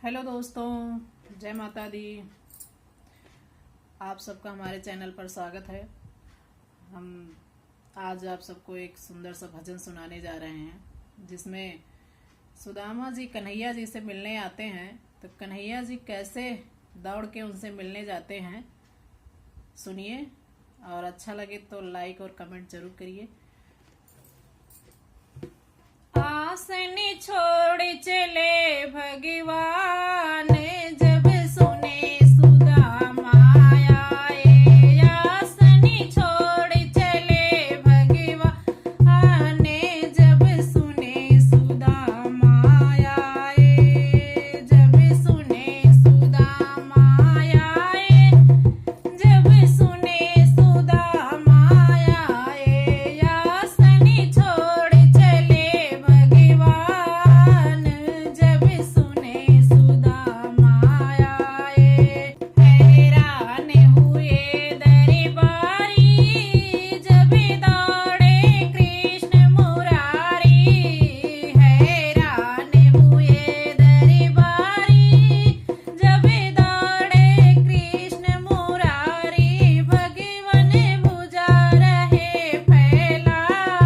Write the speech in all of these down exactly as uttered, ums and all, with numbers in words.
हेलो दोस्तों, जय माता दी। आप सबका हमारे चैनल पर स्वागत है। हम आज आप सबको एक सुंदर सा भजन सुनाने जा रहे हैं, जिसमें सुदामा जी कन्हैया जी से मिलने आते हैं। तो कन्हैया जी कैसे दौड़ के उनसे मिलने जाते हैं, सुनिए, और अच्छा लगे तो लाइक और कमेंट जरूर करिए। आसन छोड़ चले भगवान, जब सुने सुदामा आए। आसन छोड़ चले भगवान, जब सुने सुदामा आए। जब सुने सुदामा आए, जब सुने सुदामा आए, आसन छोड़ चले भगवान। जब सुने सुदामा आए, हैरान हुए दरबारी, जब दौड़े कृष्ण मुरारी। हैरान हुए दरबारी, जब दौड़े कृष्ण मुरारी, भगवन भुजा रहे फैलाए।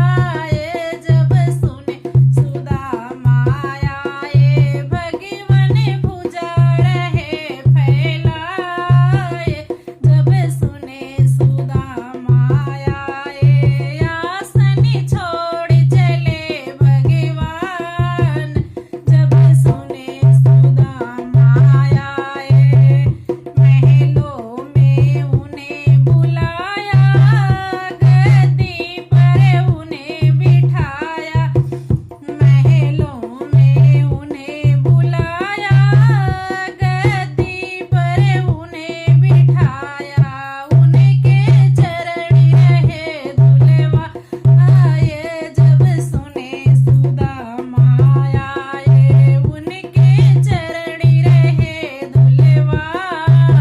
जब सुने सुदामा आए, भगवन भुजा रहे फैलाए। जब सुने सुदामा आए, आसन छोड़ चले भगवान। जब सुने सुदामा आए, महलों में उन्हें बुलाया, गद्दी पर उन्हें बिठाया। महलों में उन्हें बुलाया, गद्दी पर उन्हें बिठाया। उनके चरण रहे धुलवा आए। जब सुने सुदामा आए, उनके चरण रहे धुलवा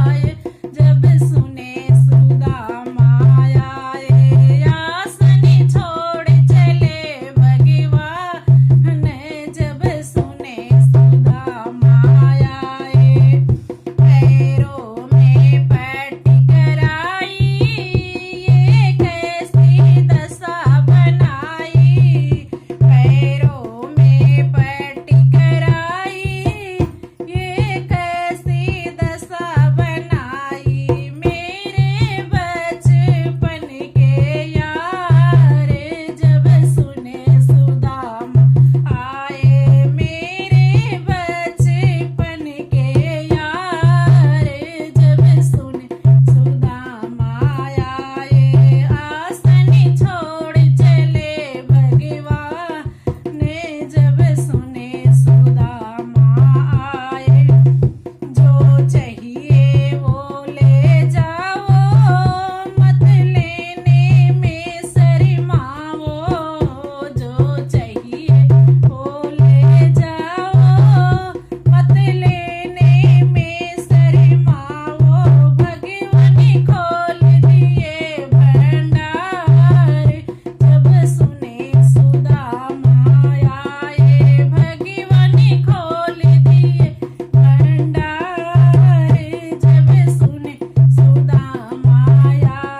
आए। जब सुने सुदामा आए, आसन छोड़ चले भगवान। जब सुने सुदामा आए, पैरों में पट्टी कराई, ये कैसी दशा बनाई। पैरों में पट्टी कराई, ये कैसी दशा बनाई। मेरे बचपन के यार, जब सुने सुदामा आए। मेरे बचपन के यार, जब सुने सुदामा आए। आसन छोड़ चले भगवान, जब सुने सुदामा आए। जो चाहिए वो ले जाओ, मत लेने में शर्माओ। जो चाहिए वो ले जाओ, मत लेने में शर्माओ। भगवन खोल दिए भंडार, जब सुने सुदामा आए। भगवन खोल दिए भंडार, जब सुने सुदामा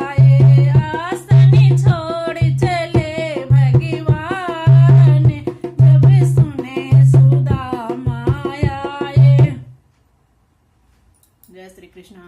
आए। आसन छोड़ चले भगवान, जब सुने सुदामा आए। जय श्री कृष्णा।